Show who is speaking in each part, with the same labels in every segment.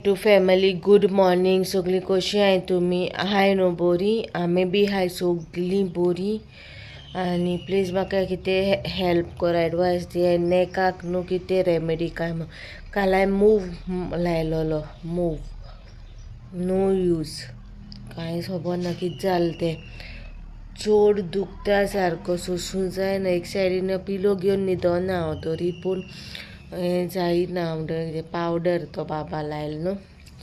Speaker 1: Two family good morning. सगळीं कशी आहाय तुमी? आहाय न्हू बरी? आमी बी आहाय सगळीं बरी. आनी प्लीज म्हाका कितें हेल्प कर, एडवायस दियाय नेकाक न्हू कितें रेमेडी काय म्हूण. काल हांवें मूव लायलोलो, मूव नो यूज, कांय खबर ना कितें जालें तें. चड दुखता सारको, सोसूं जायना. एक सायडीन पिलो घेवन न्हिदना हांव, तरी पूण हें जायना. म्हणटकीर पावडर तो बाबा लायलो न्हू,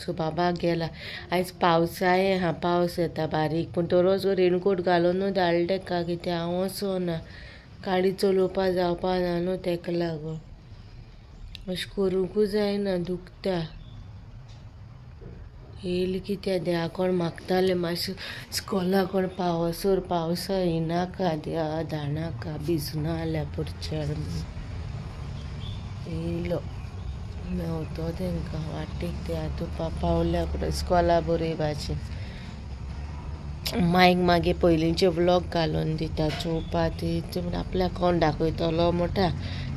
Speaker 1: सो बाबा गेला. आयज पावसाय आहा, पावस येता बारीक, पूण तो रोज रेनकोट घालून धाडला तेका, कित्याक हांव वचना, गाडी चलोवपा जावपा ना न्हू तेका लागून. अशें करूंकूय जायना, दुखता. येयलें कित्याक देवा कोण मागतालें मातशें स्कॉला कोण पावसर पावसा येनाका देवा, धाडनाका, भिजना जाल्यार पुरच्यार. येयलो मेवतो तेंकां वाटेक ते आतां पावल्या इस्कॉला बरे भाशेन. मायक मागीर पयलींचे व्लॉग घालून दिता चोवपा, ते आपल्याक कोण दाखयतलो म्हणटा,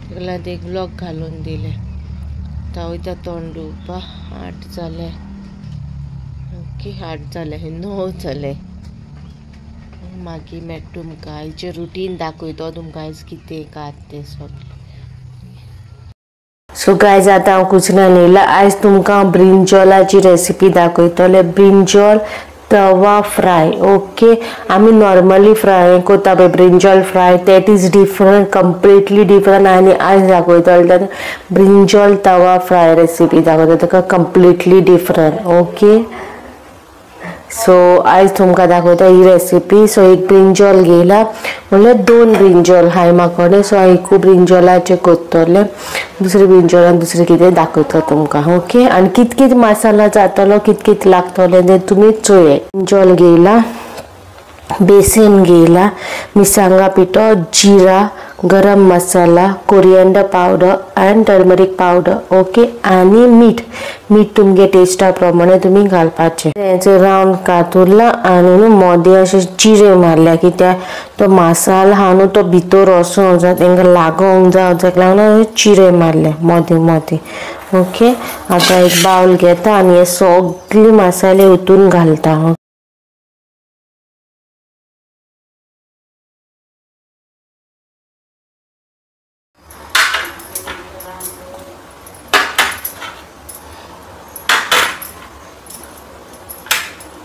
Speaker 1: तेका लागून एक व्लॉग घालून दिले. आतां वयता तोंड धुवपा. 8 जाले, ओके 8 जाले, 9 जाले. मागीर मेळटा तुमकां. आयचें रुटीन दाखयतो तुमकां, आयज कितें कात तें सगळें. सो गायज आतां हांव कुचनान येयलां. आयज तुमकां ब्रिंजॉलाची रेसिपी दाखयतलें. ब्रिंजॉल तवा फ्राय. ओके, आमी नॉर्मली फ्राय करता पळय brinjal fry, that is different, completely different. आनी आयज दाखयतलें तेका ब्रिंजॉल तवा फ्राय रेसिपी दाखयता तेका, कंप्लिटली डिफरंट. ओके, सो आयज तुमकां दाखयता ही रेसिपी. सो एक ब्रिंजॉल घेयला, म्हणल्यार 2 ब्रिंजॉल हाय म्हाका. सो हांव एकू ब्रिंजॉलाचें करतलें, दुसरे ब्रिंजॉलान दुसरें कितें दाखयता तुमकां. ओके, आनी कित कित मसाला जातलो, कित कित लागतलें तें तुमी चोयात. ब्रिंजॉल घेयला, बेसन घेयला, मिरसांगा पिठो, जिरा, गरम masala, coriander powder and turmeric powder. Okay, आनी मीठ. मीठ तुमगे टेस्टा प्रमाणे तुमी घालपाचें. तें रावंड कातुरला आनी न्हू मोदें अशें चिरे मारल्या, कित्याक तो मसाला आहा न्हू तो भितर वचोंक जाय, तेंकां लागोंक जाय, तेका लागून चिरे मारले मोदें मोदें. ओके, आतां एक बावल घेता आनी हे सगळे मसाले ओतून घालता.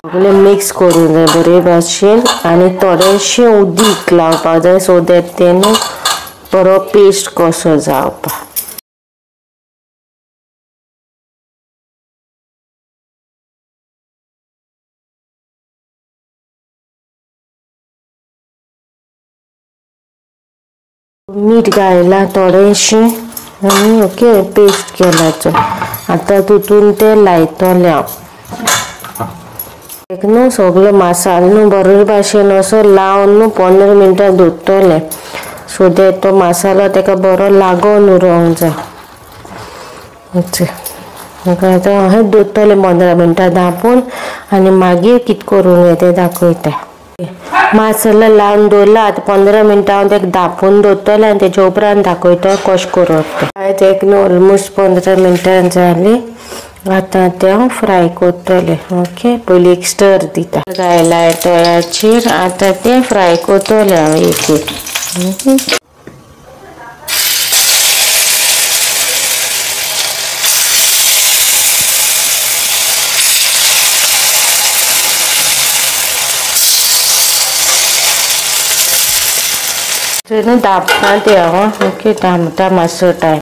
Speaker 1: सगळें मिक्स करूंक जाय बरे भाशेन आनी थोडेशें उदीक लावपाक जाय, सो that तें न्हू बरो पेस्ट कसो जावपाक. मीठ घायलां थोडेशें आनी ओके पेस्ट केला. आतां तितून तें लायतलें हांव. एक न्हू सगलो मसालो न्हू बरे भाशेन असो लावन न्हू 15 मिनटां दवरतलें, सो that तो मसालो तेका बरो लागोन उरोंक जाय. आतां अशें दवरतलें 15 मिनटां धांपून आनी मागीर कितें करूंक जाय तें दाखयता. मसालो लावन दवरला, आतां 15 मिनटां हांव तेका धांपून दवरतलें आनी तेच्या उपरांत दाखयता कशें करप तें. तेका न्हू ऑलमोस्ट 15 मिनटां जालीं. आतां तें हांव फ्राय करतलें. ओके, पयलीं एक स्टर दिता घायला तव्याचेर. आतां तें फ्राय करतलें हांव एक एक. धापता तें हांव. ओके, धांपता मातसो टायम.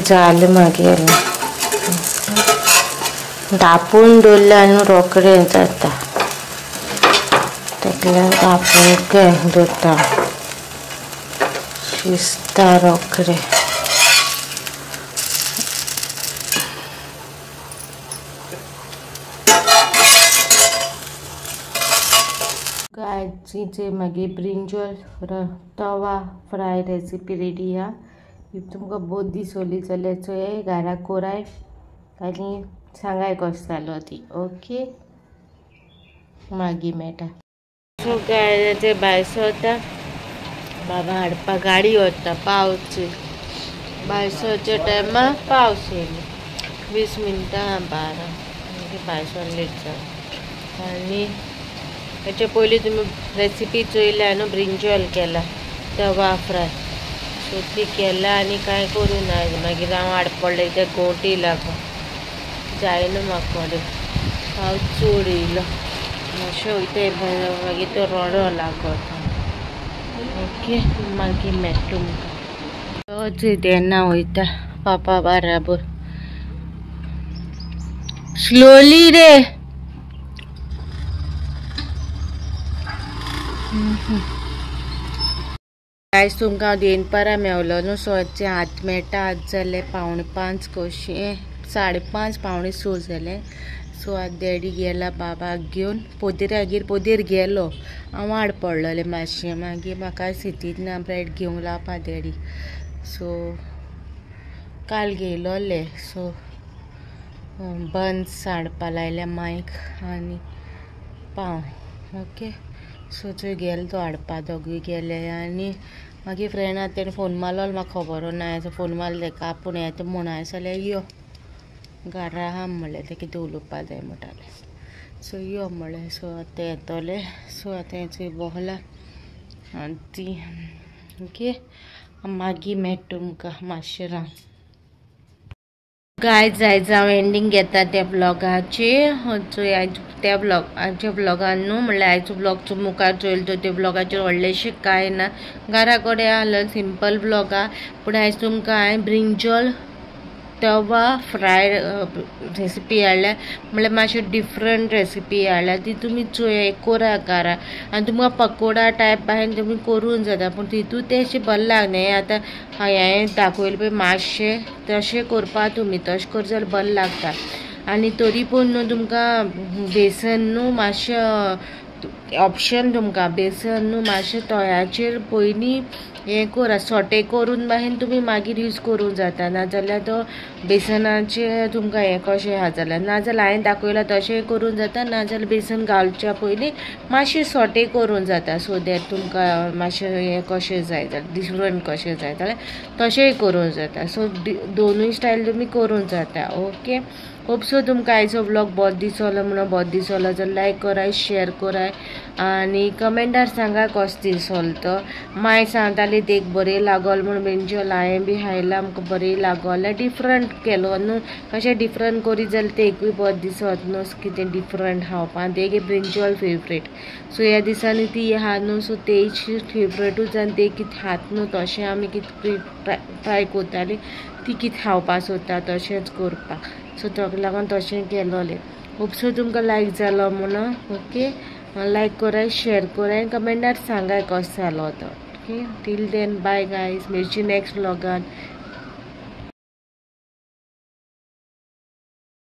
Speaker 1: जालें मागीर धांपून दवरलें आनी रोखडें जाता, तेका लागून धांपून दवरता, शिजता रोखडें. आयची मागीर ब्रिंजॉल तवा फ्राय रेसिपी रेडी आहा. If तुमकां बोत दिसली जाल्यार चोयाय घरा कोराय आनी सांगाय कसो जालो ती. ओके मागीर मेळटा. सो गायज भायर सरता बाबा हाडपाक गाडी वता पावस भायर सरच्या टायमार पावस येयलो 20 मिनटां 12 मागीर भायर सरून लेट जालो. आनी हेच्या पयलीं तुमी रेसिपी चोयल्या न्हू ब्रिंजॉल केला तवा फ्राय सो ती केला आनी कांय करूं ना. मागीर हांव हाड पडलें ते गोटी लागून जायना म्हाका पावस चड येयलो मातशें वयता मागीर तो रडो लागता. ओके मागीर मेळटा तुमकां. तेन्ना वयता पापा बराबर स्लोली रे. आयज तुमकां देनपारा मेवलो न्हू सो आतां मेळटा. आज जालें 4:45 कशें 5:30 5:45 जालें. सो आतां डॅडी गेला बाबाक घेवन पोदेरागेर. पोदेर गेलो हांव आड पडलेलें मातशें मागीर म्हाका सिटीत ना ब्रेड घेवंक लावपा डॅडी. सो काल घेयलोलें. सो बन्स हाडपा लायल्या मायक आनी पाव. ओके सो थंय गेलो तो हाडपा दोगूय गेले. आनी मागीर फ्रेंडा तेणें फोन मारलो म्हाका खबर ना फोन मारलो तेका आपूण येता म्हूण जाल्यार यो घरा आहा म्हणलें तें कितें उलोवपा जाय म्हणटालें. सो यो म्हणलें. सो आतां येतलें. सो आतां थंय बसलां आनी ती ओके मागीर मेळटा तुमकां मातशें रावन. गायज आयज हांव एंडींग घेता त्या ब्लॉगाचे. चोय आयज त्या ब्लॉगाच्या ब्लॉगान न्हू म्हणल्यार आयचो ब्लॉग तुमी मुखार चोयल तो त्या ब्लॉगाचेर व्हडलेशें कांय ना, घरा कडेन आहलो सिंपल ब्लॉग आहा. पूण आयज तुमकां हांवें ब्रिंजॉल तवा फ्राय रेसिपी हाडल्या म्हणल्यार मातशी डिफरंट रेसिपी हाडल्या ती तुमी चोया कोरा घरा. आनी तुमकां पकोडा टायप बाहेर तुमी करून जाता पूण तितून तें अशें बरें लागना. आतां हांवें दाखयलें पळय मातशें तशें करपा तुमी तशें कर जाल्यार बरें लागता. आनी तरी पूण न्हू तुमकां बेसन न्हू मातशें ऑप्शन तुमकां बेसन न्हू मातशें तव्याचेर पयलीं हें करा सोटे करून बाहेर तुमी मागीर यूज करूंक जाता. नाजाल्यार तो बेसनाचें तुमकां हें कशें आहा जाल्यार नाजाल्यार हांवें दाखयलां तशें करूंक जाता. नाजाल्यार बेसन घालच्या पयलीं मातशें सोटे करूंक जाता सो that तुमकां मातशें हें कशें जाय जाल्यार डिफरंट कशें जाय जाल्यार तशेंय करूंक जाता. सो दोनूय स्टायल तुमी करूंक जाता. ओके होप सो तुमकां आयचो ब्लॉग बरो दिसलो म्हणून बरो दिसलो जाल्यार लायक कराय शेअर कराय आनी कमेंटार सांगा कसो दिसलो तो. माय सांगताली देख बरें लागल म्हूण ब्रिंजॉल हांवें बी खायला आमकां बरें लागलें. डिफरंट केलो न्हू कशें डिफरंट करीत जाल्यार ते एकूय बरें दिसत न्हू कितें डिफरंट खावपाक. ते ब्रिंजॉल फेवरेट सो ह्या दिसांनी ती आहा न्हू सो तेची फेवरेटूच आनी ते कितें खात न्हू तशें आमी कितें ट्राय करतालीं ती कितें खावपाक सोदता तशेंच करपाक. सो ताका लागून तशें केलोलें. होप सो तुमकां लायक जालो म्हणून. ओके लायक कराय शेअर कराय कमेंटार सांगाय कसो जालो तो. Okay till then bye guys, मेळची नेक्स्ट व्लॉगान.